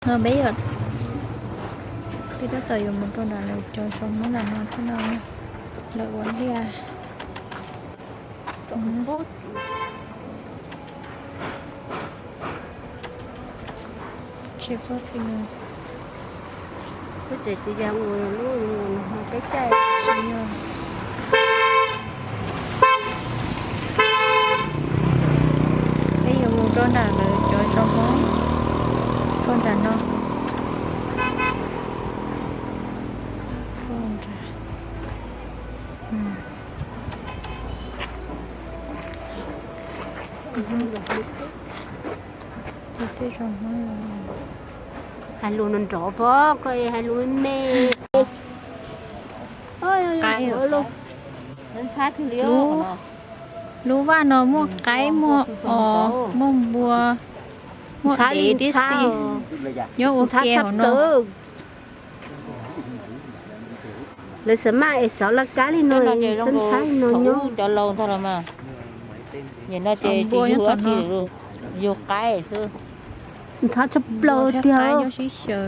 Peb yog, peb tab tom yuav mus rau nram lawv cov zos Hmoob nram no thiab no, lawv ua liaj. Tsis paub pem no. Lub tsev txiv yas ua lub peb caij tsis yog. Peb yuav mus rau nram lawv cov zos Hmoob, rau nram no. Hais lus nrov nrov pov, koj hais lus me me. Lub vaj no muaj qaib, muaj os, muaj npua, muaj dev tib si, nyob ua ke hauv no. Lawv xav maj es xov laj kab li no, ntxhab ntxhab no nyob. Cov laus ntag los mas, nim no ces tsis yug dab tsi, yug qaib xwb. Ntxhab tshaj plaws tiag. Nyob sib xyaw.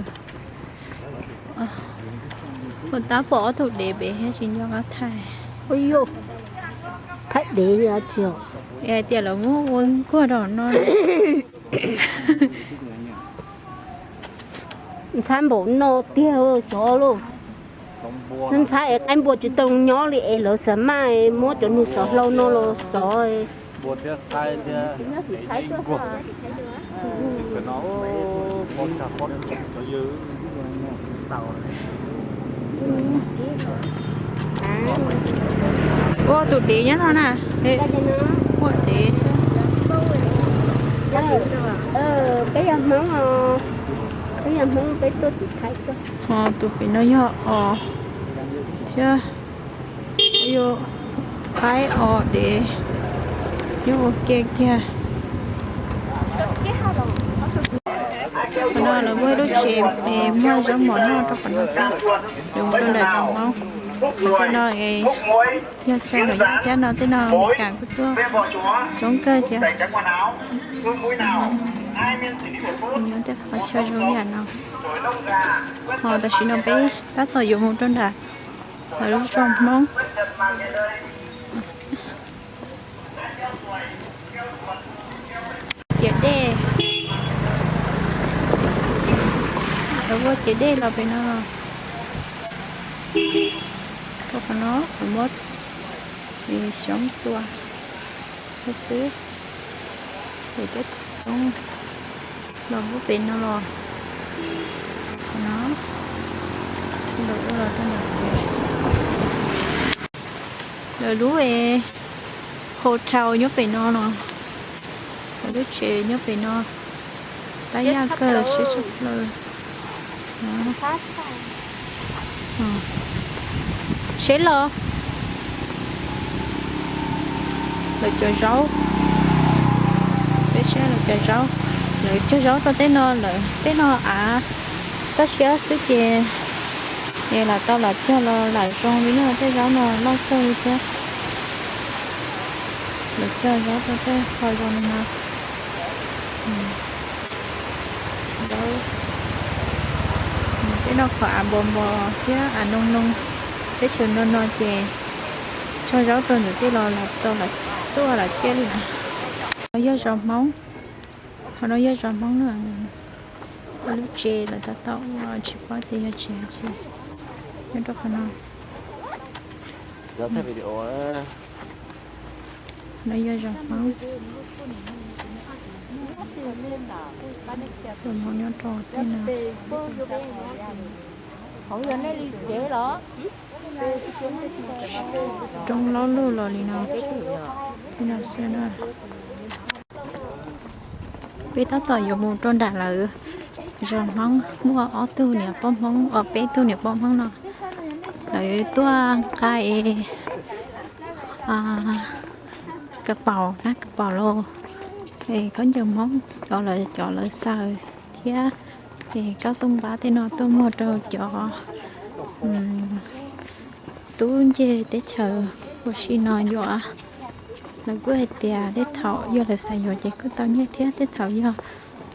Ua tab pom ob tug dev pem thiab tsis nco qab thaij. Thaij dev li tsis. Es hais tias lawv muab ua nkuag rau no. Ntxhab npaum no tiag xyov lauj. Ntxhab es qaib npua tsis tau nyob li es lawv xav maj muab cov niag xov hlau no los xov. Ua tus dev nyob no na. Ua dev. Peb yog Hmoob, peb yog Hmoob peb tuaj tim Thaib tuaj. Ho tus pem no yog os thiab, yog qaib os dev, nyob ua ke kiag. Qhov no lawv muaj ib lub tsev es muag zaub mov noj rau qhov no thiab. Yuav mus rau nram zos Hmoob. Qhov chaw no es yog chaw ntawm yaj thiab no, tej no Meskas kuj tuaj coob kawg thiab. Nyob tej qhov chaw zoo yam no. Ho tam sim no peb tab tom yuav mus rau nram lawv lub zos Hmoob. Ciav dej, lawv ua ciav dej los pem no. Rau qhov no lawv muab xyoob tua thiab xwb. Ces cov coob los muab pem no los, qhov no lawv ua los rau ntawm lawv lub hotel nyob pem no no, lawv lub tsev nyob pem no. Tab yaj kawg, siab tshaj plaws. Seb los lawv cov zaub, peb saib lawv cov zaub, lawv cog zaub rau tej no, lawv tej no av toj siab xwb ces, es lam tau lam cog los lam zoo li no, tej zaub no loj kawg li thiab. Lawv cog zaub rau tej qhov zoo li no. Zaub, tej no qhov av npos npos thiab av noo noo, teb chaws no no ces cog zaub rau ntawm tej los lam tau lam tuaj lam ciaj li na. No yog zos Hmoob, qhov no yog zos Hmoob na. Lub tsev lawv tab tom ua tsis paub tias yog tsev tsis, nyob rau qhov no. No yog zos Hmoob. Tus Hmoob nyob rau tej no. Roob laub lug los li no, tej no xwb na. Peb tab tom yuav mus rau nram lawv zos Hmoob, muaj ob tug niam poj Hmoob, os, peb tug niam poj Hmoob no, lawv tuaj nqa kav paum, nab kav paum los, es khaub ncaws Hmoob cov lawv, cov lawv xaws thiab, es kab tooj npab tej no tuaj muag rau cov tub ncej teb chaws ua si no yuav. Lawv kuj hais tias tej thaum yog lawv xav yuav ces kuj tau nyiaj thiab, tej thaum yog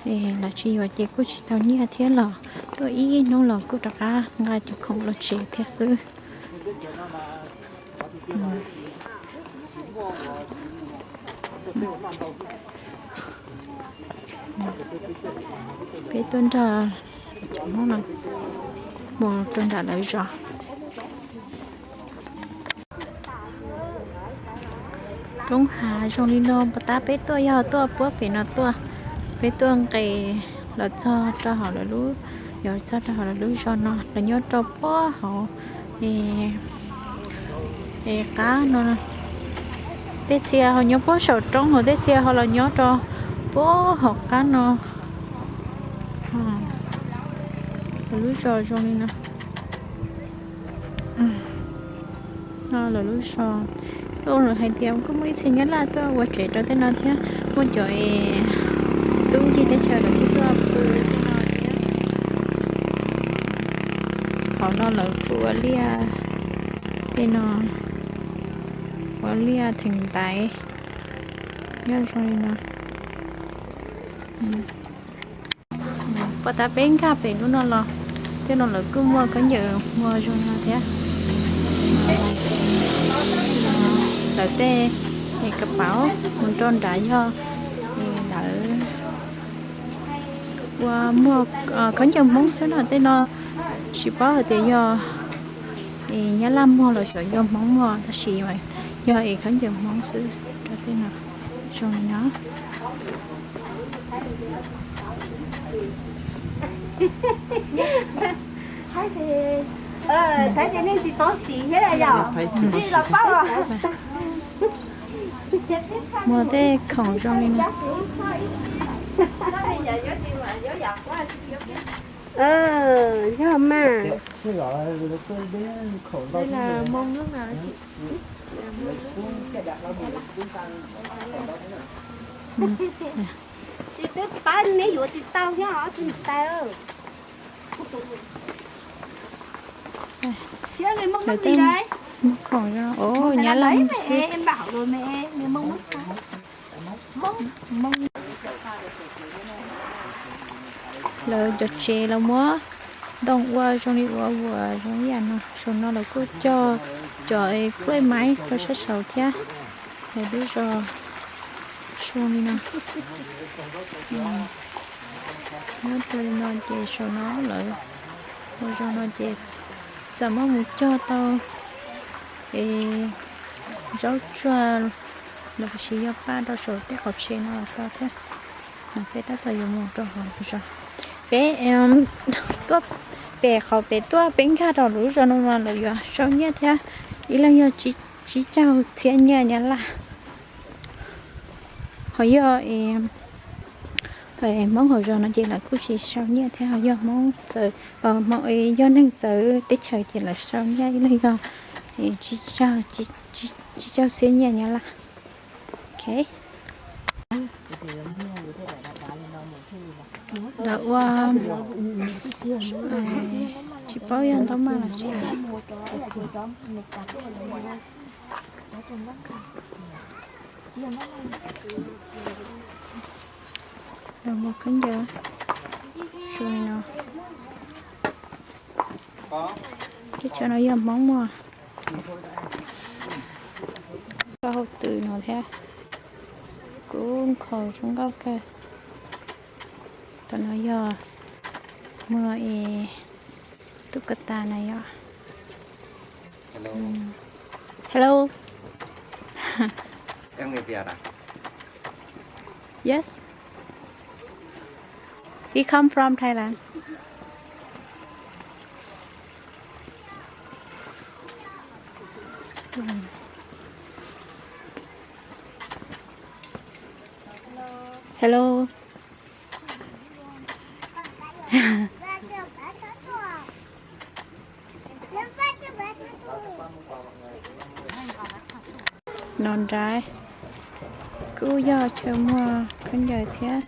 Lawv tsis yuav ces kuj tsis tau nyiaj thiab los tuaj ib hnub los kuj rov qab nqa cov khoom los tsev thiab xwb. Peb tuaj nrog cov Hmoob no mus rau nram lawv zos. Roob hav zoo li no, puas tab peb tuaj yog tuaj puab pem no tuaj, peb tuaj nqes los txog rau hauv lawv lub, yuav txog rau hauv lawv lub zos no, lawv nyob rau puab hauv es qab no. Tej txhia ho nyob puag saum roob, hos tej txhia ho los nyob rau puag hauv qab no. Lawv lub zos zoo li no. No lawv lub zos, lawv hais tias kuj muaj ib txhia Nyab Laj tuaj ua tsev rau tej no thiab, muaj cov es tub ncig teb chaws lawv kuj tuaj pw tej no thiab. Qhov no lawv kuj ua liaj, tej no ua liaj theem ntaiv nyob zoo li no. Puas tab peb nkag pem lub no los, tej no lawv kuj muaj khaub ncaws muag zoo no thiab. Lawv tej es kas paus mus rau nrad yog lawv ua muag khaub ncaws Hmoob xwb no, tej no tsis paub hais tias yog es Nyab Laj muag los xyov yog Hmoob muag, tab sis yog es khaub ncaws Hmoob xwb rau tej no zoo li no. Muag tej khoom zoo li no. Yog mas. Tsis twb pab neb yuav tsis tau thiab os, tsis tais. Lawv tej muag khoom zoo, o, Nyab Laj muag xwb. Lawv cov tsev los muab ntoo ua zoo li ua vuas zoo ib yam no. Saum no lawv kuj cog cov es kuaj maiv rau sab saud thiab. Lawv lub zos zoo li no. Nyob rau li no ces saum no lawv ua zoo no ces txawm muab mus cog tau es zaub tsuag los sis yog paj rau saum tej qhov tsev no los tau thiab. Peb tab tom yuav mus rau hauv lub zos. Peb tuaj pem qhov pem tuaj peb nkag rau lub zos no mas lawv yuav sau nyiaj thiab, ib leeg yog tsib caug txhiab nyiaj Nyab Laj. Ho yog Hmoob hauv zos no ces lawv kuj tsis sau nyiaj thiab, ho yog Hmoob txawv, yog neeg txawv teb chaws ces lawv sau nyiaj ib leeg yog tsib caug txhiab nyiaj Nyab Laj. Lawv ua tsis paub yog ntaub maj los tsis. Lawv muag khaub ncaws zoo li no. Teb chaws no yog Hmoob muag. Koj hauv twm no thiab. Kuj nkhaus zoo nkauj kawg. Tom no yog muag es tus ko tas na yog. Hello. Yes. We come from Thailand. Hello. No nrad kuj yog chaw muag khaub ncaws thiab.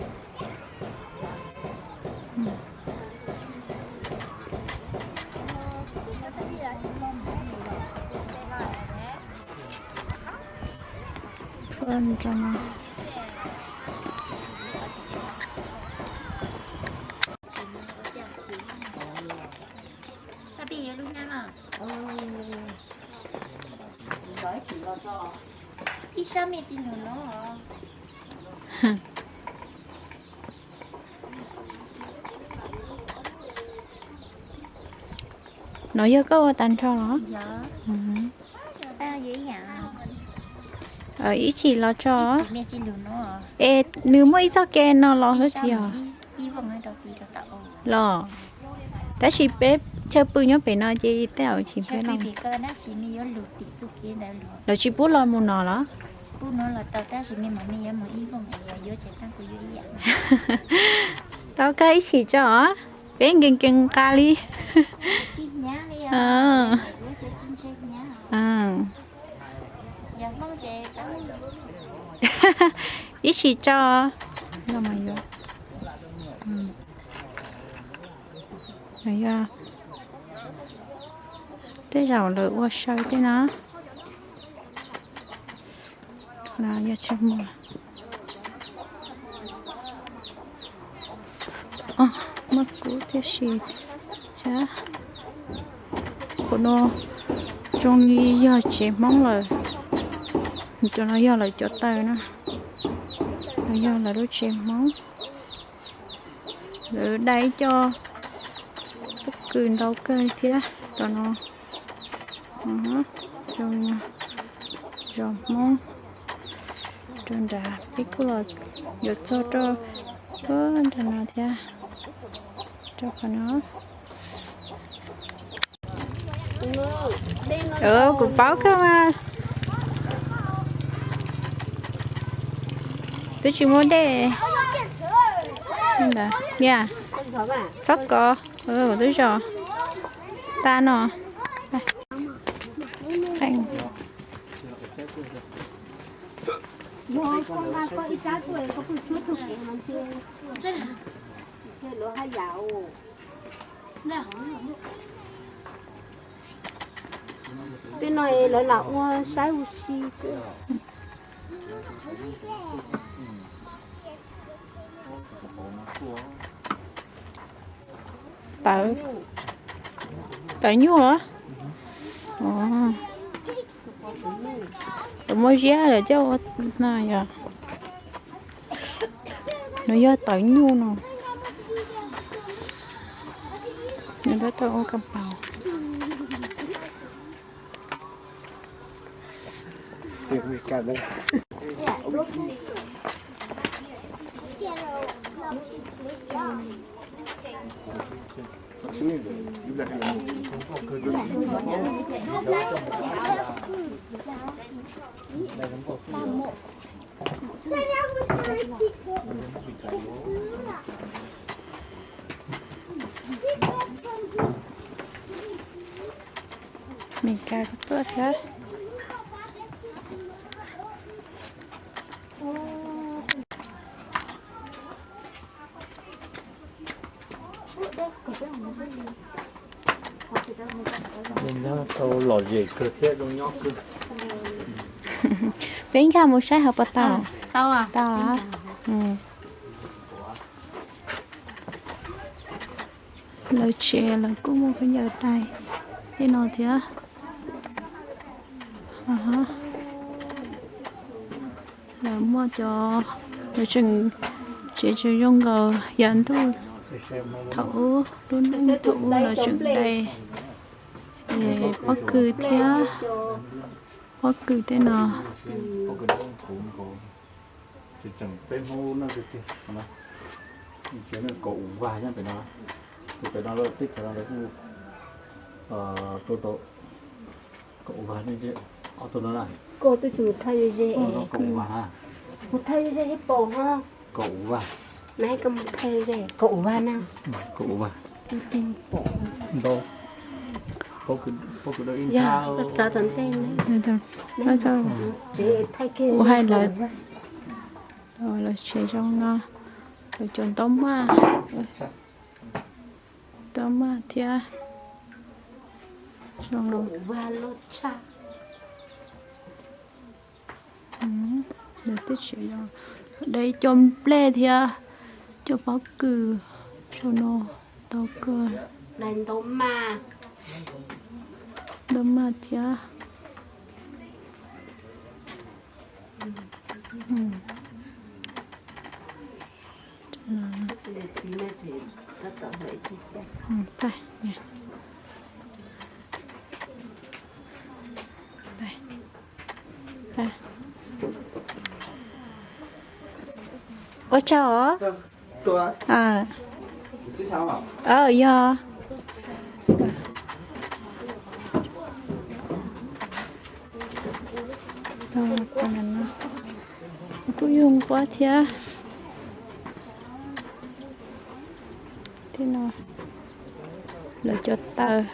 Ib sab me tsis lug no. No yog koj ua tag nrho los? Ib chim los tso. Es nws muaj ib txoj ke no los hab tsis yog? Los, tab sis peb chaw pw nyob pem no ces tej zaum tsis peb los. Lawv tsis pub los mus no los? Tau kawg, ib chim tso, peb nkees nkees nqa li. Ib chim tso. Tej zaum lawv ua saw tej no. Yog chaw muag. Muaj kub tib si thiab. Qhov no zoo li yog tsev Hmoob lawm. Cov no yog lawv cov taw na. No yog lawv lub tsev Hmoob. Lawv dai ib co pob kws ntau kawg thiab tom no. Zoo, zos Hmoob rau nrad, peb kuj los yuav txog rau nram no thiab, rau qhov no. Kuv paub kawg mas. Twb tsis muaj dej. Txhob kov, kuv twb zos tag no. Tej no lawv lam ua saib ua si xwb. Tawv, tawv nyuj los? Lawv muab ziab lawm coj ua no yog. No yog tawv nyuj no. Nws tab tom ua kas paus. Mes kas kuj tuaj thiab. Peb nkag mus saib hauv puas tau? Tau. Lawv tsev lawv kuj muaj khaub ncaws dai tej no thiab. Lawv muaj cov, lawv tseem, tsev tseem zoo nkaus yav ntuj thaum ub, lub neej thaum ub lawv tseem dai pob kws thiab, pob kws tej no. Kaum ua vag nyob pem no, pem no teb chaws no lawv kuj rau tau kaum ua vag. Koj twb tsis mus thaij ze, mus thaij ze ib pom ho. Kaum ua vag, kaum ua vag na. Kaum ua vag. Ntau. Pob kws dawb ib ntag. Txav tom ntej na. Ua hais lawv, lawv tsev zoo no, lawv cov ntaub maj, ntaub maj thiab zoo no. Lawv twb tsev zoo, dai cov nplej thiab cov pob kws zoo no, tau kawg. Dai ntaub maj. Ntau maj thiab. Ua tsaug os. Yog. Kuj yog nquab thiab. Tej no lawv cov taws.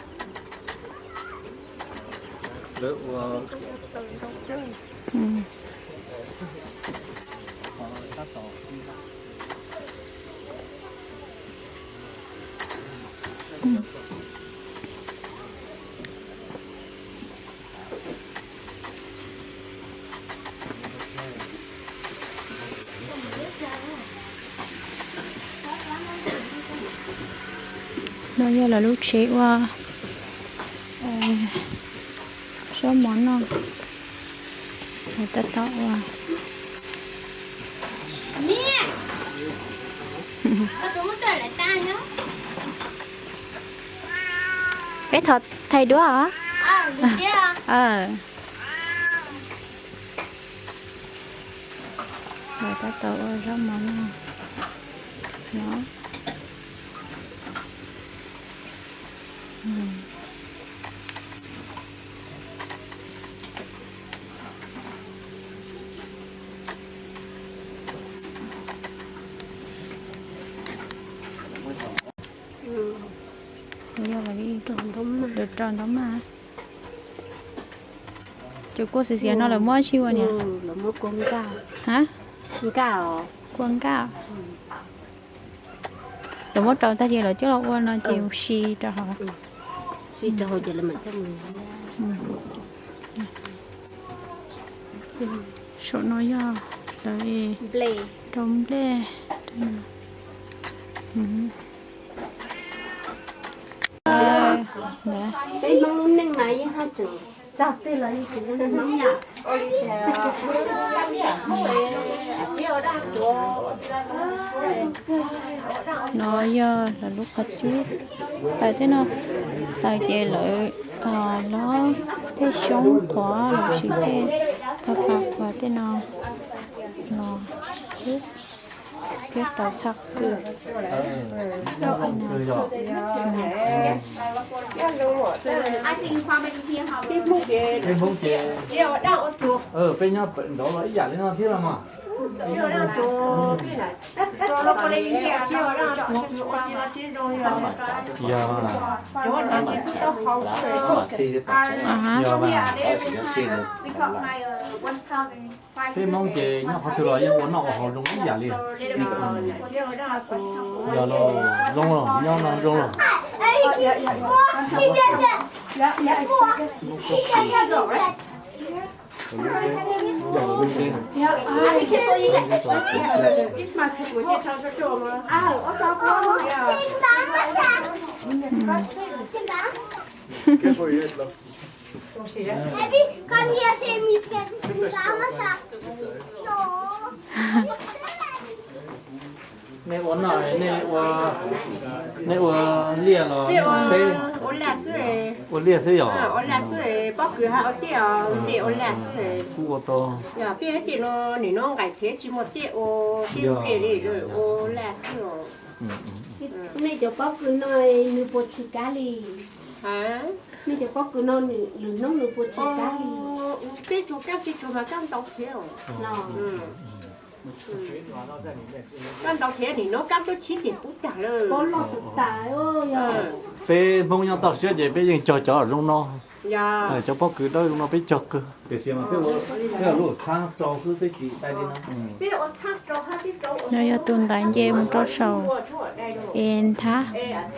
No yog lawv lub tsev ua zaub mov noj. Lawv tab tom ua. Peb thov thais duab os. Lawv tab tom ua zaub mov noj no. Yog lawv rau ntau maj. Cov kua xiav xiav no lawv muab tsi ua niam? Ha? Kua nkaj. Lawv muab rau tag ces lawv coj los ua no ces si rau hauv. Saum no yog lawv rau nplej. Peb Hmoob lub neej mas yeej haj tseem txog twg los yeej tsis zoo Hmoob yom. No yog lawv lub qhov cub. Taws tej no, taws ces lawv lob tej xyoob qhuav los sis tej pha pha qhuav tej no los xwb. Thiab rau txhaj kws. Peb nyob nraud los ib yam li no thiab los mas. Peb Hmoob ces nyob qhov twg los yeej ua noj ua haus zoo ib yam li. Yog los zoo los nyob no zoo los. Nej ua noj, nej ua liaj los peb? Ua liaj xwb yog? Ua liaj xwb, pob kws hab ua tiaj, nej ua liaj xwb. Kuj ua tau. Yog peb tiaj no nim no nqaim thiab tsis muaj tiaj ua, peb ua liaj li ua liaj xwb os. Nej cov pob kws no nws puas tsis kab li? Nej cov pob kws no lwm hnub nws puas tsis kab li? Peb tsuas kab tsis tsuas mas kab ntau thiab. Kab ntau thiab nim no kab tuab chib tim pub tag lawm. Peb Hmoob nyob toj siab ces peb yeej cog cov zoo no. Cov pob kws dawb zoo no peb cog kawg. Tiam sis mas peb ua lub txhab rau xwb, peb tsis dai li no. No yog tus ntaiv nce mus rau saum es nthab. Es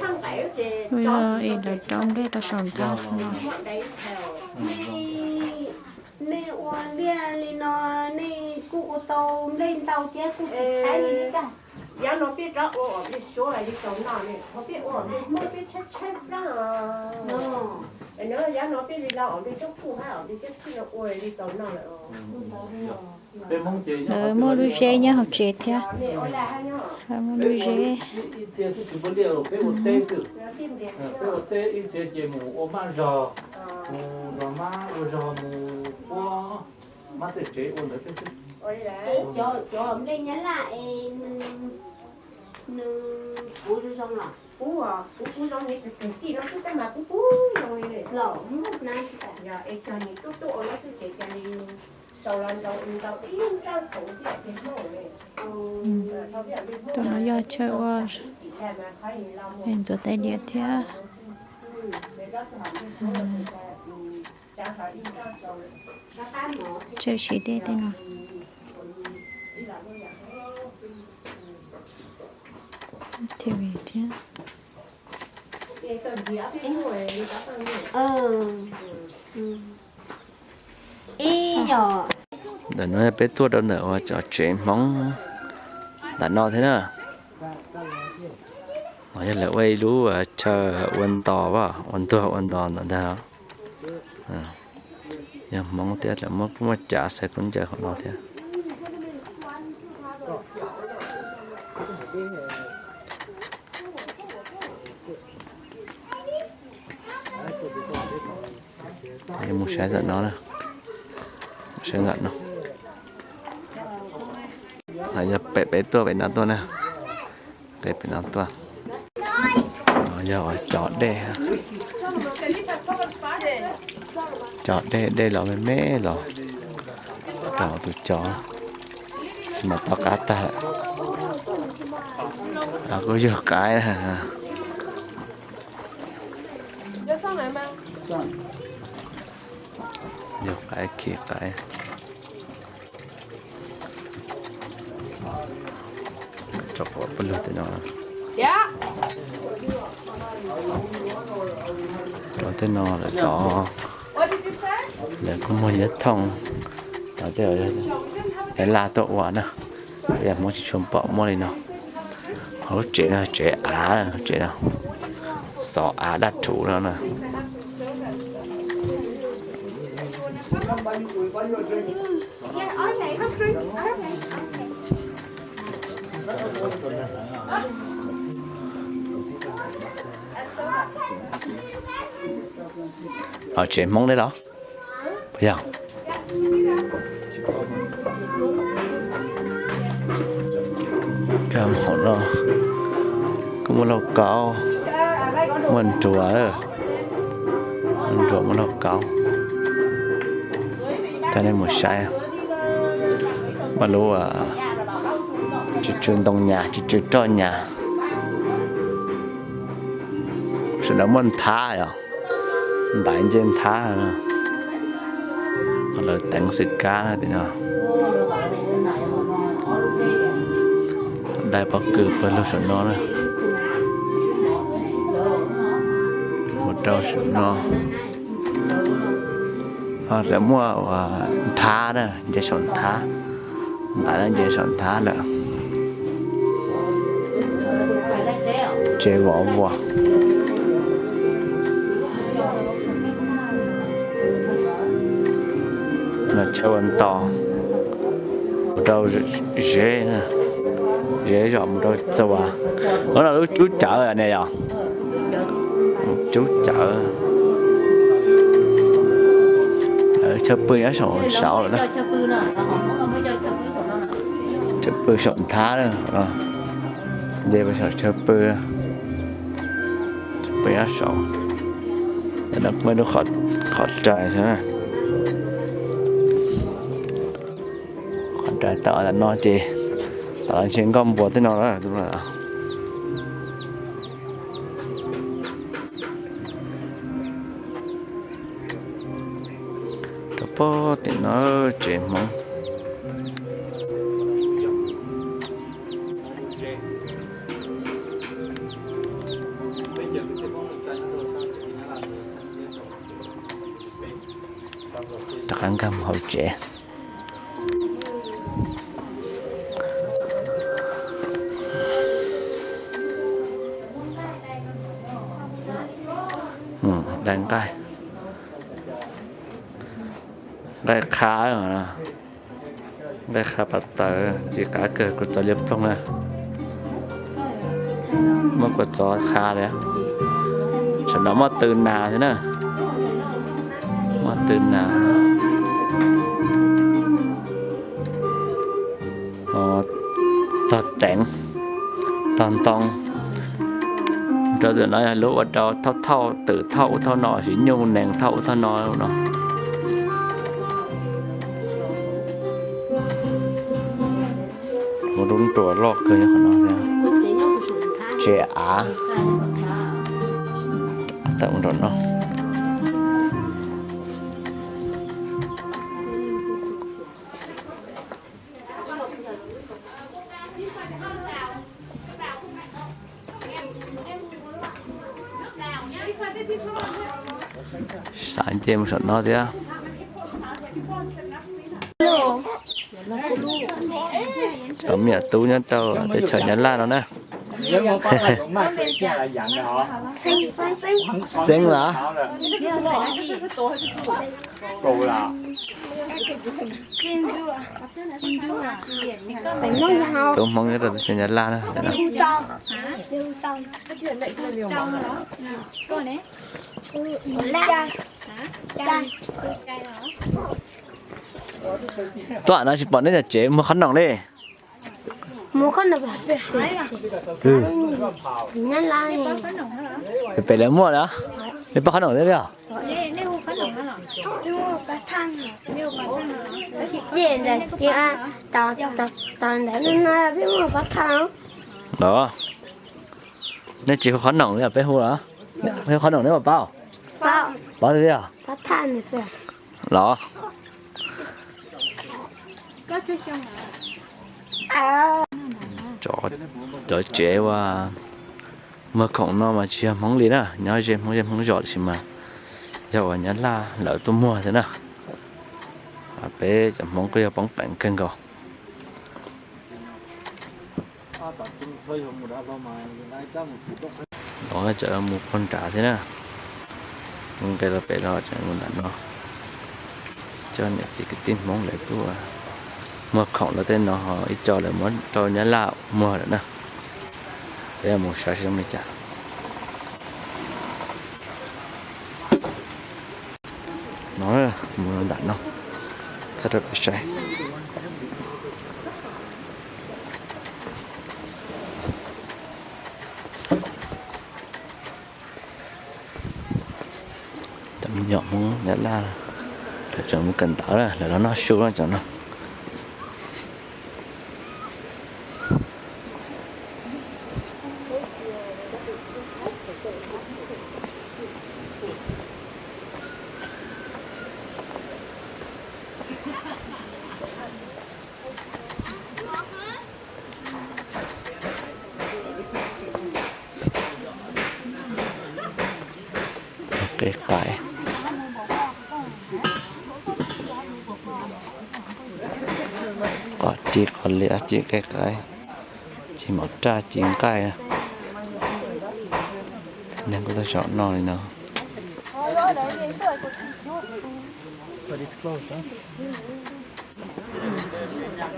lawv rau nplej rau saum nthab no. Nej ua liaj li no nej kuj ua tau nplej ntau thiab kuj tsis tshaib li thiab. Yav no peb rov ua ob peb suab li tau no ne, qhov peb ua ob peb Hmoob peb tshaib tshaib plab no. Lawv muaj lub zeb nyob hauv tsev thiab. Muaj lub zeb. Cov nplej Nyab Laj es nws, nws puv zoo zoo los? Puv, puv zoo li kwv txij no xwb tab mas puv puv zoo li los. Yog es cog nim tub tub ua lub xwb ces cog nim sau los ntau ntau ib nrab thaum tiam ces Hmoob li. Tus no yog chaw ua ntxuav tais diav thiab. Chaw siv dej tej no. Thiab. Ntawm no peb tuaj rau ntawm uas cov tsev Hmoob ntawm no thiab na. Yog lawv ua ib lub chaw ua ntos, ua ntuag ua ntos ntawm ntag. Yog Hmoob thiab lawv muaj kuj muaj cav xaiv khaub ncaws hauv no thiab. Mus saib ntawm no, saib ntawm no. Yog pem peb tuaj pem no tuaj na. Pem no tuaj. Yog cov dej, cov dej, dej los me me los rau tus cov, tsis mas tau qab tag. Kuj yug qaib, yug qaib khi qaib. Tso quav pawg lug tej no. Cov tej no lawv tov, lawv kuj muag nyob thooj. Lawv laj tuaj ua na, yog Hmoob tsis tshua pom muaj li no. Ho lub tsev no tsev av, lub tsev no xov av daj rhuv no na. Tsev Hmoob li los? Yog. Hauv no kuj muaj lauj kaub, muaj nruas, muaj nruas muaj lauj kaub. Coj nej mus saib, muaj lub tsw tsw ntoo nyas, tsw tsw roj nyas. Saum no muaj nthab os, ntaiv nce nthab. Lawv teev xwm kab na tim no. Dai pob kws pawg lug saum no na. Mus rau saum no. Lawv muaj nthab na, nce saum nthab. Ntaiv no nce saum nthab lawm. Tsev vov vuas. No chaw ua ntos, mus rau zeb, zeb zom mus rau txuas. Ua no lub cub cawv ne yog? Cub cawv. Chaw pw nyob saum saud lawm na. Chaw pw saum nthab, nce mus saum chaw pw. Chaw pw nyob saud. No muaj ib lub qhov rais xwb. Qhov rais tawm tam no ces tam no ntshe nkoj npua tej no lawm. Rau pem tim no tsev Hmoob. Rov qab nkag mus hauv tsev. Dai nqaij. Nqaij qha, nqaij qha pas tawv, ntxim qab kawg, kua txob liab ploog na. Muab kua txob qha li. Saum no muaj tw nas thiab na. Muaj tw nas. Tog teev, tog ntoo. Rau ntawm no yog lub ua rau thauj thauj twm thauj ub thauj no, siv nyuj nees thauj ub thauj no no. Muaj lub nruas loj kawg nyob qhov no thiab. Tsev av. Tawm mus nram no. Xav nce mus saum no thiab. Cov me nyuam tub nyob rau teb chaws Nyab Laj no na. Xeeb los? Tub Hmoob nyob rau teb chaws Nyab Laj na. Tuaj no tsis pom nej cov tsev muag qhob noom li. Pem lawv muaj lawm, nej pab qhob noom thiab li os? Los, nej tsis hu qhob noom li os, peb hu los? Hu qhob noom nej puas paub? Paub li os. Los. Cov tsev uas muag khoom no mas tsis yog Hmoob li na, nyob ze Hmoob zej Hmoob zos tiam sis mas yog uas Nyab Laj lawv tuaj muag thiab na. Peb cov Hmoob kuj yog poob peev kawg nkaus. Los tseem mus puag nrad thiab na. Mus nqes los pem los tseem mus nram no. Cov niam txiv kwv tij Hmoob lawv tuaj muag khoom los tej no ho ib co lawv muab rau Nyab Laj muag lawm na. Peb mus saib zoo li cas. No, mus nram no, thab rau peb saib. Cov me nyuam Hmoob Nyab Laj lawv tseem mus kawm ntawv na, lawv los noj su na cov no. Qe qaib, qos ci qos liab ci qe qaib, ci mov raj ci nqaij. Neeg kuj tau tsom noj li no.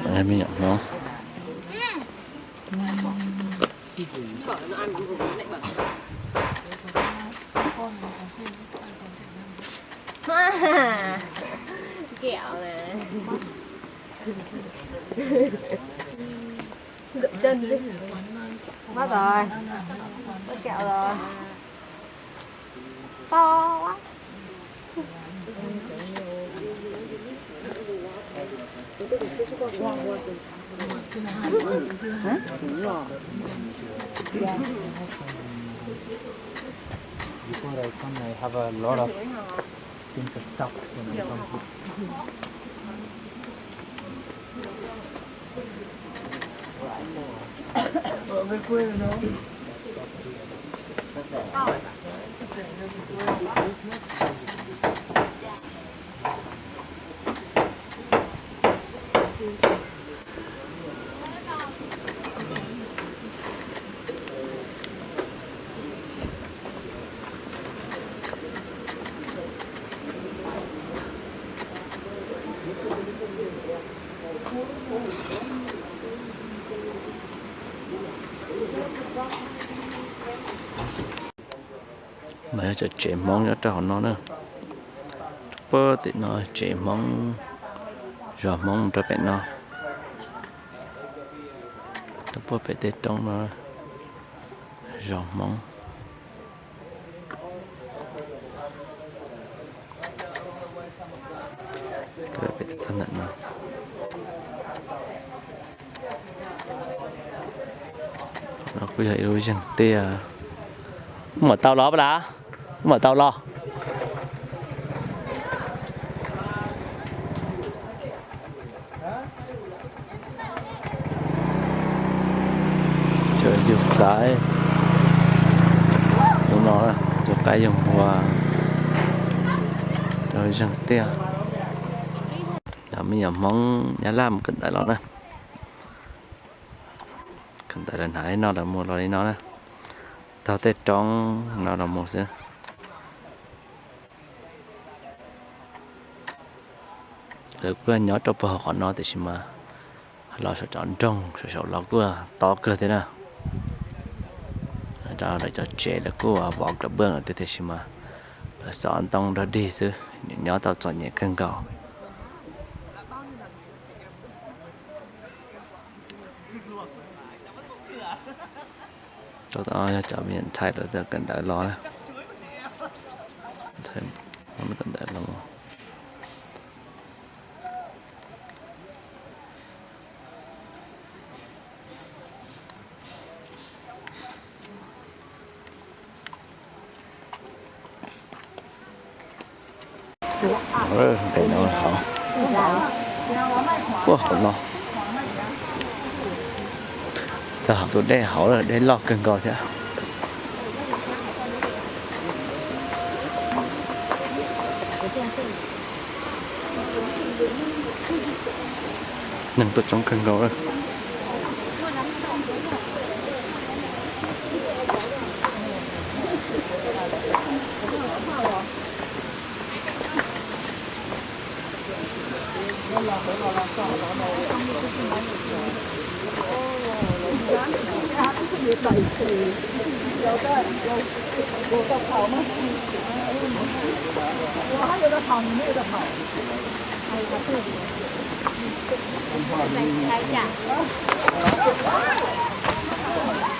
Me nyuam Hmoob. Kẹo nè. Dập chân đi. Quá rồi. Có kẹo rồi. To quá. Before I come, I have a lot of things to stop when I come here. No yog cov tsev Hmoob nyob rau hauv no na. Puag tim no tsev Hmoob, zos Hmoob mus rau pem no. Puag pem tej roob no, zos Hmoob. Pem txog ntawm no. No kuj yog ib lub zeeg tiaj. Muam tau los pab las? Muam tau los. Cov yug qaib, tus no yug qaib yug npua, cov zeeg tiaj. Cov me nyuam Hmoob Nyab Laj mus kawm ntawv los na. Kawm ntawv lawv hnav li no lawv mus los li no na. Taug tej roob no los mus xwb. Lawv kuj nyob rau puag hauv qhov no tiam sis mas los saum cov nroog saum saud los kuj tob kawg thiab na. Lawv cov tsev lawv kuj vov kawm nplooj lawm tiam sis mas lawv xov ntoo dog dig xwb, nyob tau txom nyem kawg nkaus. Rau tom no yog cov me nyuam ntxhais lawv kawm ntawv los na. Kawm ntawv los. Npem no hauv, puag hauv no. Txog hauv tus dej hauv lawm, dej loj kawg nkaus thiab. Neeg tuaj coob kawg nkaus lawm.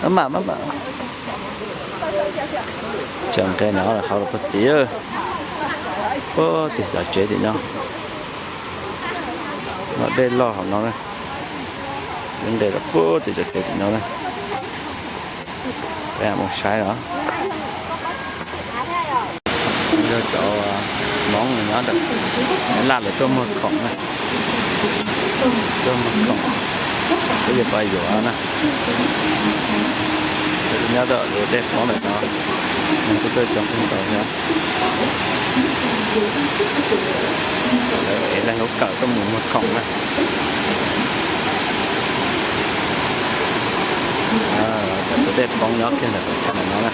Maj mam, maj mam. Tseem nqes no hauv los puag tim, puag tim xov tsev tim no. No dej loj hauv no na. Nqes los puag tim xov tsev tim no na. Peb mus saib os. Yog cov Hmoob nyob ntawm Nyab Laj lawv tuaj muag khoom na. Tuaj muag khoom, peb yuav pab yuav na. Nyob ntawm lub dej poob ntawm no, neeg kuj tuaj coob kawg nkaus thiab. Lawv ev leej lub kawm tuaj mus muag khoom na. Cov tus dej poob nyob kiag ntawm qhov chaw no na.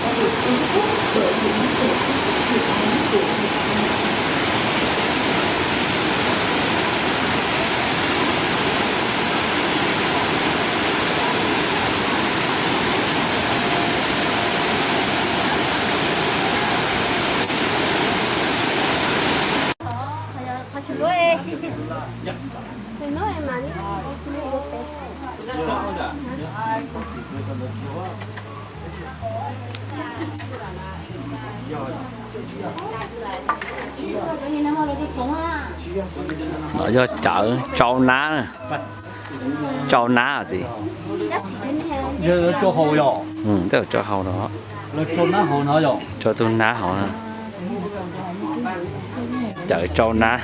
No yog cawv tsau nab, tsau nab os txiv. Tej zaum tsau hau no, tsau tus nab hauv no. Cawv tsau nab.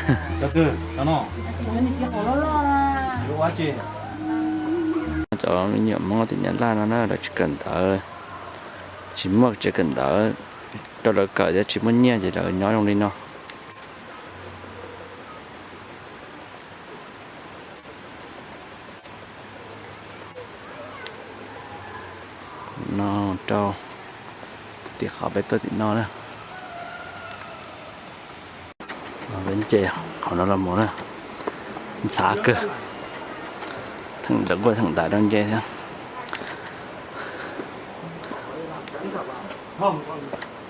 Cov me nyuam Hmoob tim Nyab Laj no na lawv tsis kawm ntawv, tsis muaj tsev kawm ntawv rau lawv kawm thiab tsis muaj nyiaj ces lawv nyob zoo li no. No rau tim qhov peb tuaj tim no na. Peb nce qhov no los mus na, ntxhav kawg, theem lawv kuj theem ntaiv rau nce thiab.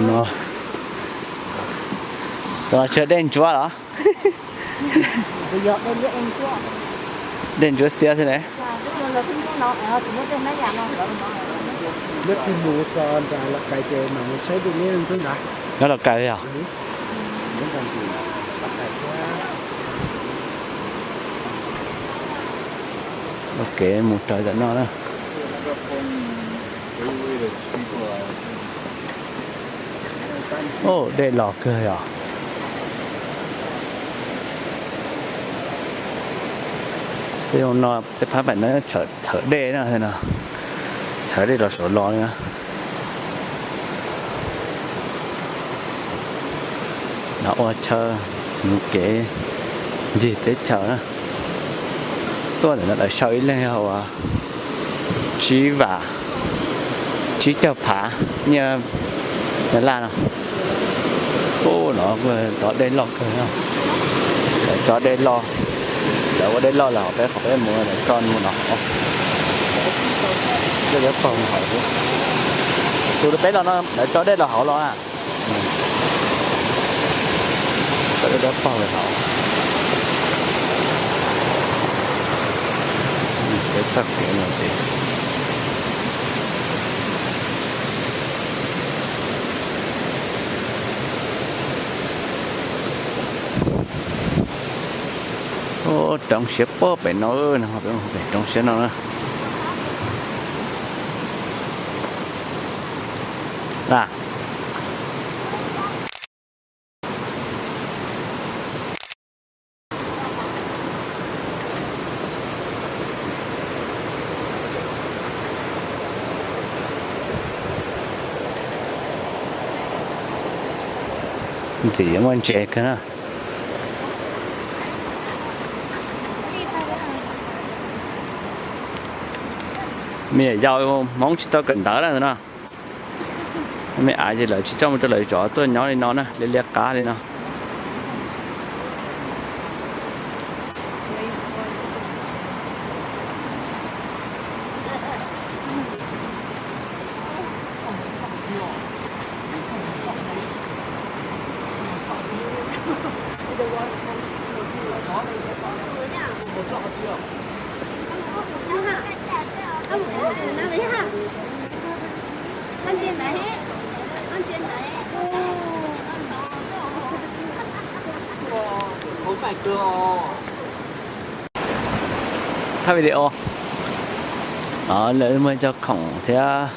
No, tus no tsis yog dej ntsuab los? Dej ntsuab xiab xwb ne. Neb tig mus txog nram Los Kais ces mam mus saib dej neb ntxub ntag. Nyob Los Kais li os? Los Kais thiab. Ok, mus raws tam no na. Dej los kawg yom. Tej no, tej phab pem no txhawv dej na, txhawv dej los saud los li na. No ua chaw mus kev ncig teb chaws na. Tuaj ntawm no lawv sau ib leeg yog uas tsib vam, tsib caug phav nyiaj Nyab Laj no. Ub, no tso dej loj kawg no. Lawv tso dej loj, lawv ua dej loj los hauv peb qhov peb mus, lawv tso mus no. Dej liab paug mus hauv. Tus peb los no lawv tso dej los hauv los na. Tso dej liab paug los hauv. Peb txoj kev no ces Ub, roob siab pob pem no, pem roob siab no na. Ntxim yuav muaj ntses kawg na. Me nyuam yaus Hmoob tsis tau kawm ntawv na no. Me av ces lawv tsis txawj mus rau lawv zov tuaj nyob li no na, liab liab qab li no. Thaj video. Lawv muag cov khoom thiab,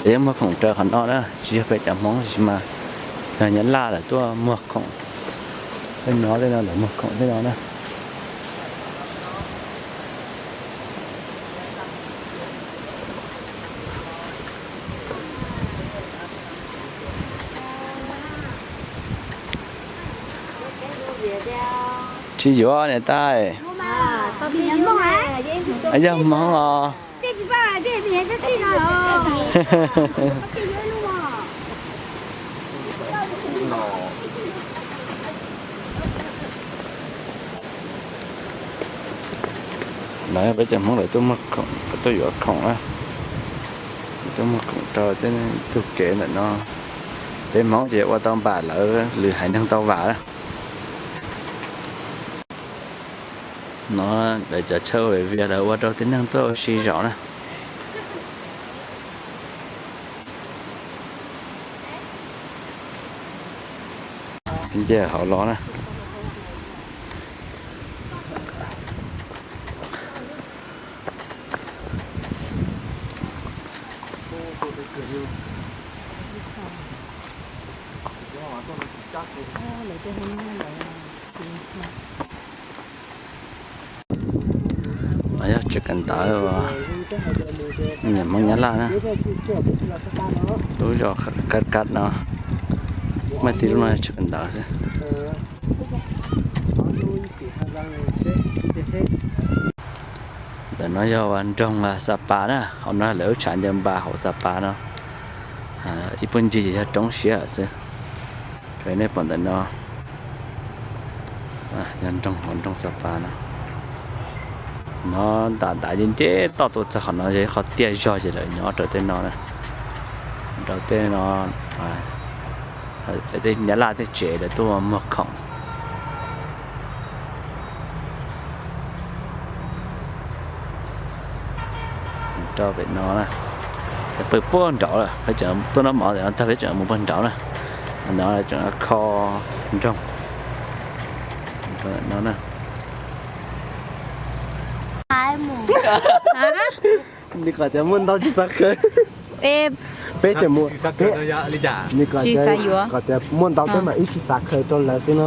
lawv yeej muag khoom raws qhov no na, tsis yog peb cov Hmoob tab sis mas yog Nyab Laj lawv tuaj muag khoom. Tej no, tej no lawv muag khoom tej no na. Tsis yuav niam tais. Yog Hmoob os. No peb cov Hmoob lawv tuaj muag khoom, tuaj yuav khoom na. Tuaj muag khoom rau tej tug kev ntawm no. Peb Hmoob ces ua tau npam lawv lwm haiv neeg tau vam na. No lawv cov chaw ua vias lawv ua rau tib neeg tuaj ua si zaum na. Nce hauv los na. Yog tsev kawm ntawv uas nyiam Hmoob Nyab Laj na, lub zos Kab Kab no, muaj tib lub no tsev kawm ntawv xwb. Ntawm no yog nroog Xa Pas na, hauv no lawv lub tshav ncaws npas hauv Xa Pas no. Ib puag ncig ces yog roob siab xwb. Raws nej pom ntawm no yog nroog hauv nroog Xa Pas no. No ntam ntav ces nce toj tuaj txog qhov no yog ib qho tiaj zog ces lawv nyob rau tej no na. Rau tej no, tej Nyab Laj tej tsev lawv tuaj muag khoom. Rau pem no na, pw puag nraud lawm, peb tseem tuaj noj mov tam no tag peb tseem mus puag nraud na. No tseem kho nroog no na. Nws kom tias muaj ntau tsis xav khaws. Peb tseem mus, nws kom tias muaj ntau peb mam ib tsis xav khaws rau lawv xwb no.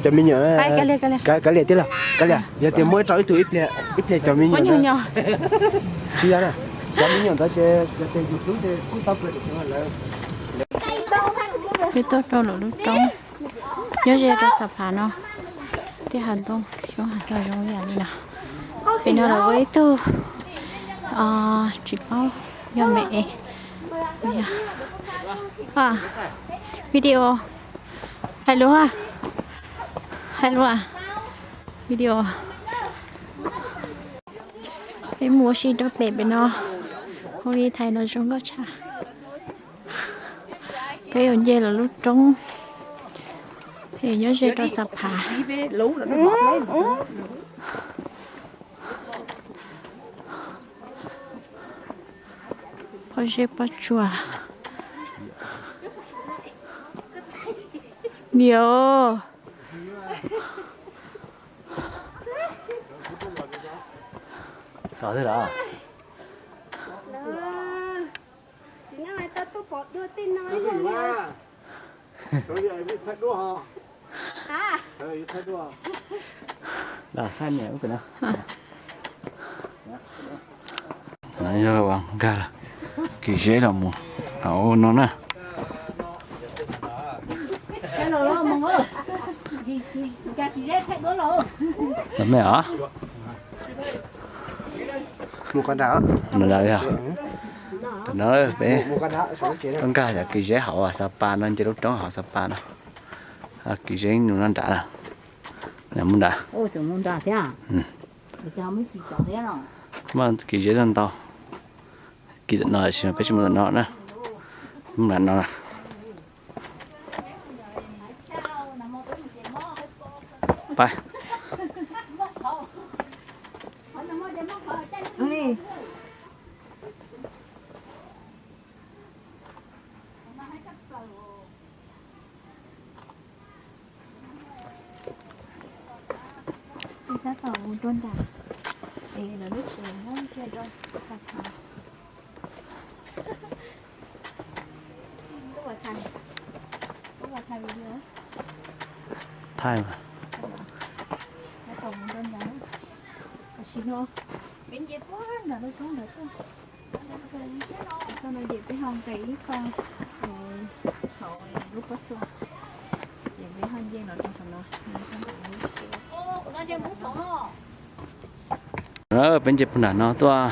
Cov me nyuam, kav liam tij laug, kav liam, yog tias muaj ib rau ib tug ib pliag cov me nyuam, tsis yog na, cov me nyuam ntawd ces yog tias yus hlub ces kuj tau khaws lawv. Peb tuaj rau lawv lub roob nyob ze rau Xa Pas no, tej hav ntoo xyoob hav ntoo zoo li yam li no. Pem no lawv ua ib tug tsis paub yog me, video, hais lus, hais lus, video. Peb mus ua si rau pem pem no, ua li thaiv no zoo nkauj tshaj. Peb yuav nce los lub roob, peb nyob ze rau Xa Pas. Pob zeb pob tsuas. Niam. Yog nkag kis zeb los mus hauv no na. Los me os. No peb nkag cov kis zeb hauv Xa Pas no, nce lub roob hauv Xa Pas no. Kis zeb nus no nrad, mus nrad. Muaj kis zeb tau ntau. Kis ntawm no tsis, peb tsis mus ntawm no na. Mus ntawm no. Pab. Tab tom mus rau nram es lawv lub tsev muab ntsia rau Xa Pas. Thaij mas. Tab tom mus rau nram, tam sim no peb nce puag nram lub roob ntawd tuaj. Txog no ces peb ho nqes ib qho hauv lub pob tsuas, ces peb ho nce los rau qhov no. Peb nce puag nram no tuaj,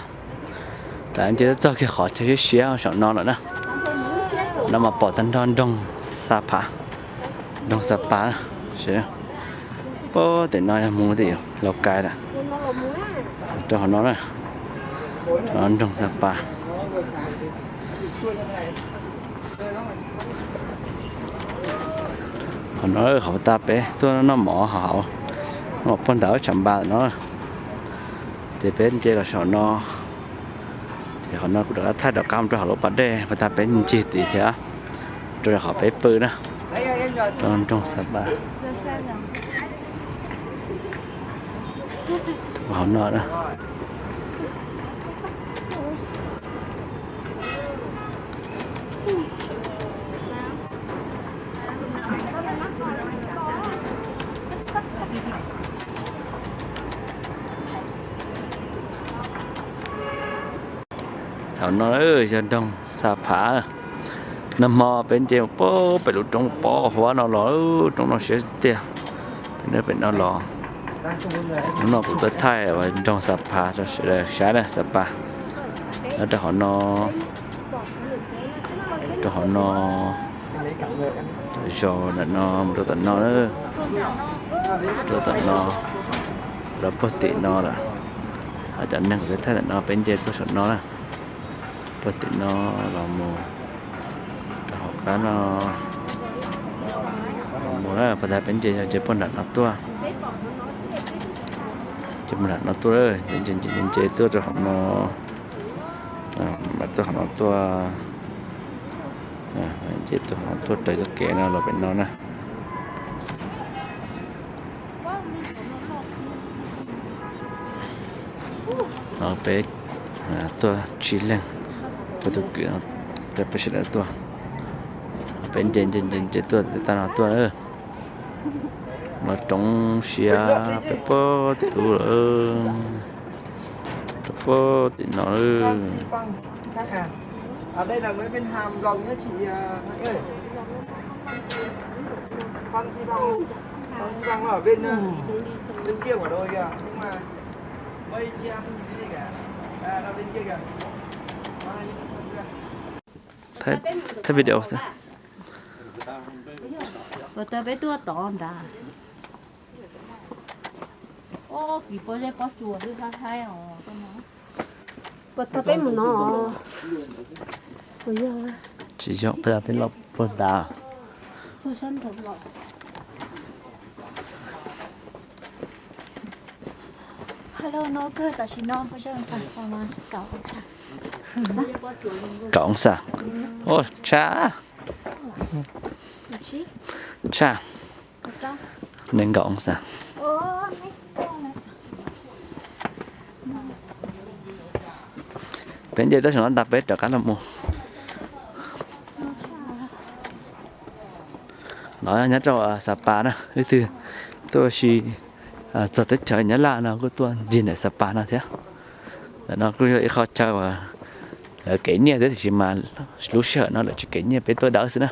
tam nce txog kiag qhov chaw siab siab saum no lawm na. No mas pom tag nrho nroog Xa Pas, nroog Xa Pas. Puag tim no yog mus tim Laus Kais lawm, rau qhov no na, nroog Xa Pas. Qhov no qhov tag peb tuaj noj mov hauv, noj mov puag nram lub tshav npas no, ces peb nce los saum no. Ces qhov no kuv rov qab thaij rov qab mus rau hauv lub pas dej, puag tag peb ncig tid thiab, rau qhov peb pw na, rau nroog Xa Pas. Hauv no na. Thaum no yog nroog Xa Phav. Nag hmo peb nce pem lub roob pov huab no los, roob no siab tiag. Pem no, pem no los, hnub no kuv tuaj thaij nroog Xa Phav rau sawv daws saib na, Xa Phav. Nyob rau hauv no, rau hauv no, zaum ntawm no mus rau tom no, rau tom no, rau puag tim no lawm. Cov neeg kuv tuaj thaij ntawm no peb nce tuaj saum no na. Puag tim no los mus rau hauv qab no, mus na, puag ta peb nce, nce puag nram no tuaj, nce puag nram no tuaj, nce, nce, nce, nce tuaj rau hauv no, mam tuaj hauv no tuaj, nce tuaj hauv no tuaj raws txoj kev no los pem no na. No peb tuaj tsib leeg, tuaj tus kwv, peb sawv daws tuaj, peb nce nce nce nce tuaj tag no tuaj. Los roob siab pem puag tim lub lawm, rau puag tim no. Ở đây là mấy bên hàm rồng nhá chị, à, Hạnh ơi. Con Di Bằng, con Di Bằng nó ở bên, ờ, bên kia của đồi kìa. Nhưng mà mây che không nhìn thấy gì cả. À, nó bên kia kìa. Nó hay con Di Bằng. Thaij, thaij video xwb. Ua tau peb tuaj tod nrad. Ob kis pob zeb pob tsuas twb haib haib os. Puas tau peb mus no? Puas yog? Tsis yog, peb los puag nrad. Puag sab nraud los. Hello, no kawg tam sim no puas zeb xas, kaum xas. Kaum xas. Ua tshaj. Tshaj. Nees nkaum xas. Peb nce tuaj saum no ntag, peb rov qab los mus. No nyob rau Xa Pas na, leej twg tuaj ua si txog teb chaws Nyab Laj no kuj tuaj ncig ntawm Xa Pas no thiab. Ntawm no kuj yog ib qho chaw uas lawv kev nyiaj thiab, tiam sis mas lub sij hawm no lawv tsis kev nyiaj, peb tuaj dawb xwb na.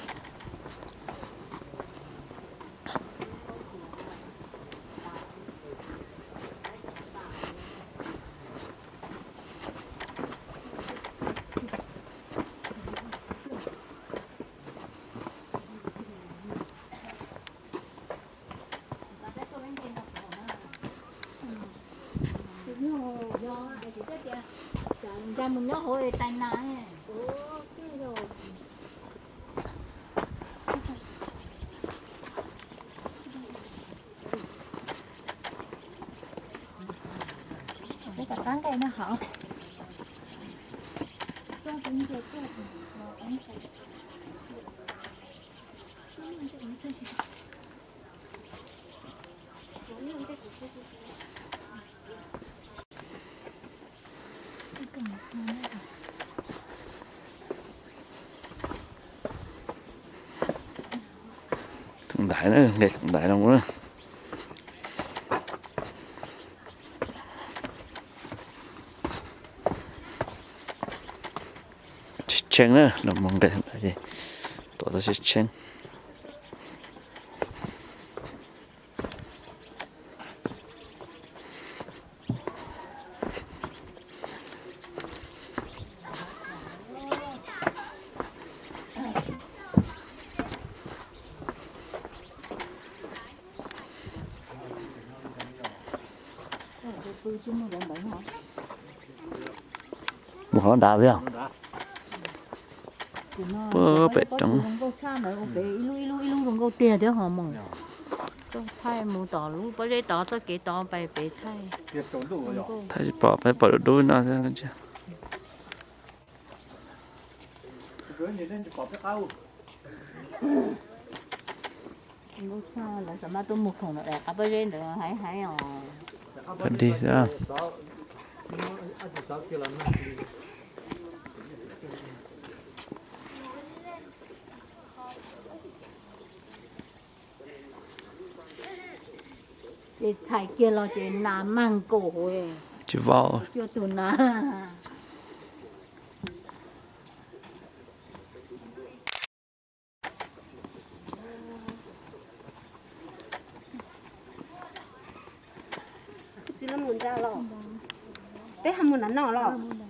Mus nyob hauv tais nas. Peb rov qab nqaij no hov. Thooj ntaiv na, nqe thooj ntaiv no na. Tsheb tsheej na, los mus nqe thooj ntaiv ces tuav tau tsheb tsheej. Mus hov nrad yog. Puag pem roob. Ib lub ib lub zoo nkauj tiag thiab ho mus. Thaij mus tom lub pob zeb tod txoj kev tod pais pem thaij. Thaij pom peb pom dub dub no. Lawv xav mas tuaj mus khoom ntawm qab pob zeb ntawd hais hais os. Pab dig xwb. Ces txhais kiag los ces nas mag nkaus. Tsis vau. Cuaj tus nas. Mus nram los, peb ho mus nram no los.